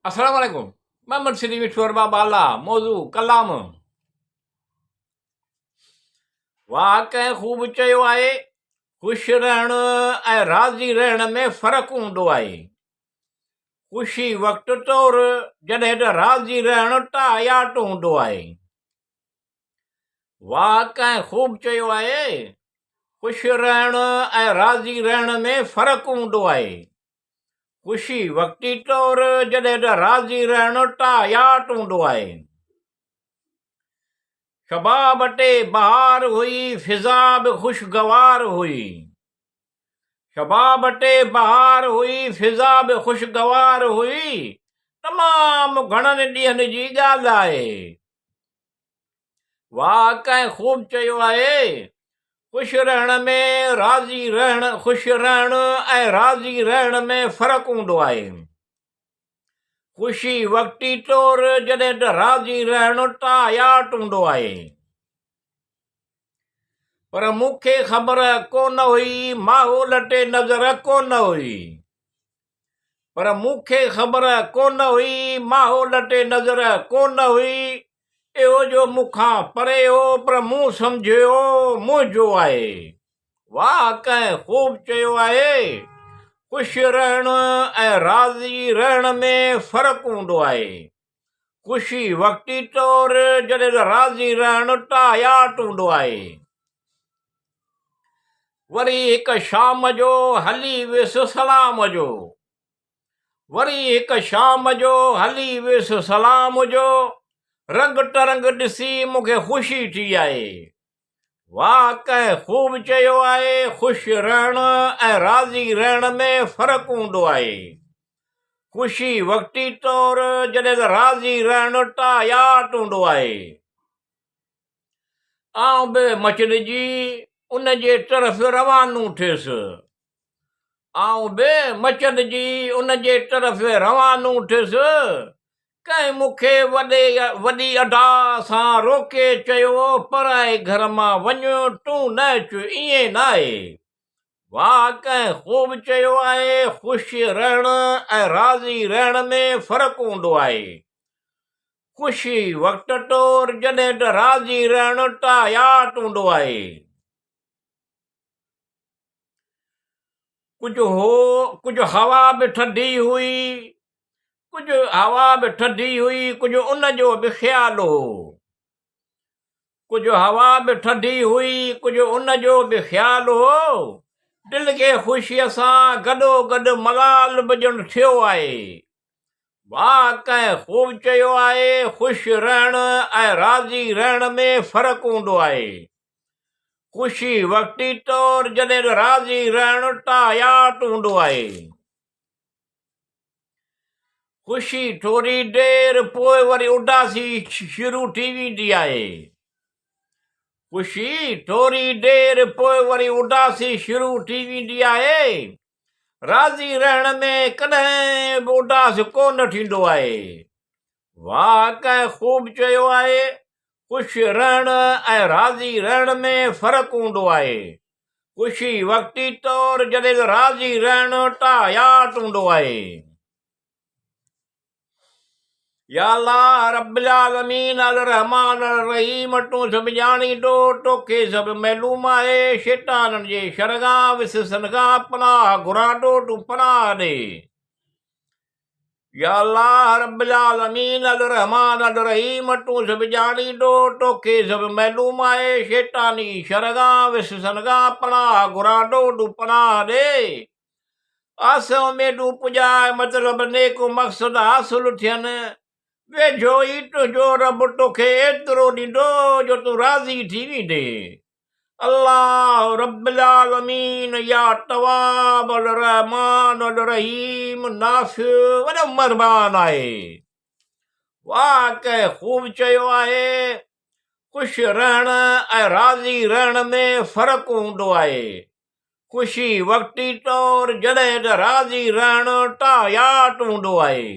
السلام عليڪم محمد سري مٺو ارباب بالا موضوع ڪلام واهه ڪنهن خوب چيو آهي خوش رهڻ ۽ راضي رهڻ ۾ فرق هوندو آهي خوشي وقت طور جڏهن ته راضي رهڻ ٽاهياٽ هوندو آهي واهه ڪنهن خوب چيو آهي خوش رهڻ ۽ راضي رهڻ ۾ فرق هوندو آهي خوشي وقتي طور جڏهن ته راضي رهڻ ٽاهياٽ هوندو آهي. شباب ٽي بهار هئي فضا به خوشگوار هئي. شباب ٽي بهار هئي فضا به خوشگوار هئي تمام گهڻن ڏينهن جي ڳالهه آهي. واهه ڪنهن خوب چيو آهي، خوش رهڻ ۾ راضي رهڻ خوش رهڻ ۽ راضي رهڻ ۾ فرق هوندو آهي. خوشي وقتي طور جڏهن ته راضي رهڻ تاحيات هوندو آهي. پر مون کي خبر ڪونه هئي، ماحول تي نظر ڪونه هئي. پر مون کي خبر ڪونه هئي، ماحول تي نظر ڪونه هئي، اهو جو مون کان پري هو، پر مون سمجهيو منهنجو آهي. واهه ڪنهن خوب چيو آهي، خوش رهڻ ۽ راضي رهڻ ۾ فرق هوندو آهي. خوشي وقتي طور جڏهن ته راضي رهڻ تاحيات هوندو آهي. وري هڪ شام جو هلي ويس سلام جو وري هڪ شام جو هلي ويس سلام جو رنگ ٽرنگ ڏسي مون کي خوشي ٿي آهي. واهه ڪنهن خوب چيو آهي خوش رهڻ ۽ راضي رهڻ ۾ فرق هوندو آهي. خوشي وقتي طور جڏهن ته راضي رهڻ تاحيات هوندو آهي. آئون به مچلجي ان جي طرف روانو ٿيس. آئون به مچلجي ان جي طرف روانو ٿيس. ڪنهن مون کي وڏي وڏي ادا سان روڪي چيو، پرائي گهر مان وڃ، تون نه اچ، ائين ناهي. واهه ڪنهن خوب چيو آهي، خوش رهڻ ۽ راضي رهڻ ۾ فرق هوندو آهي. خوشي وقت طور جڏهن ته راضي رهڻ تاحيات هوندو آهي. ڪجهه هو ڪجهه هوا به ٿڌي هئي، ڪجهه هوا به ٿڌي هئي، ڪجهه ان جو به خيال هو. ڪجهه هوا به ٿڌي هئي، ڪجهه ان جو به خيال هو. دل کي خوشيء سان گڏوگڏ ملال به ڄڻ ٿيو آهي. واهه ڪنهن خوب چيو آهي، خوش رهڻ ۽ راضي رهڻ ۾ فرق هوندو آهي. خوشي وقتي طور جڏهن راضي رهڻ تاحيات هوندو آهي. خوشي ٿوري دير پوء وري اداسي شروع ٿي ويندي آهي. خوشي ٿوري دير پوء وري اداسي شروع ٿي ويندي آهي. راضي رهڻ ۾ ڪڏهن به اداس ڪو نه ٿيندو آهي. واهه ڪنهن خوب چيو آهي، خوش رهڻ ۽ راضي رهڻ ۾ فرق هوندو آهي. خوشي وقتي طور جڏهن ته راضي رهڻ تاحيات هوندو آهي. يا الله رب العالمين الرحمٰن الرحيم تون سڀ ڄاڻيندو توکي سڀ معلوم آهي شيطانن جي شر کان وسوسن کان پناهه گهران ٿو تون پناهه ڏي. يا الله رب العالمين الرحمٰن الرحيم تون سڀ ڄاڻيندو توکي سڀ معلوم آهي شيطاني شر کان وسوسن کان پناهه گهران ٿو تون پناهه ڏي آس اميدون پڄاء مطلب نيڪ مقصد حاصل ٿين ويجهو ئي تنهنجو رب توکي ايترو ڏيندو جو تون راضي ٿي ويندين الله رب العالمين يا تواب الرحمان الرحيم نافع وڏو مھربان آهي. واھ ڪنهن خوب چيو آهي خوش رهڻ ۽ راضي رهڻ ۾ فرق هوندو آهي. خوشي وقتي طور جڏهن ته راضي رهڻ تاحيات هوندو آهي.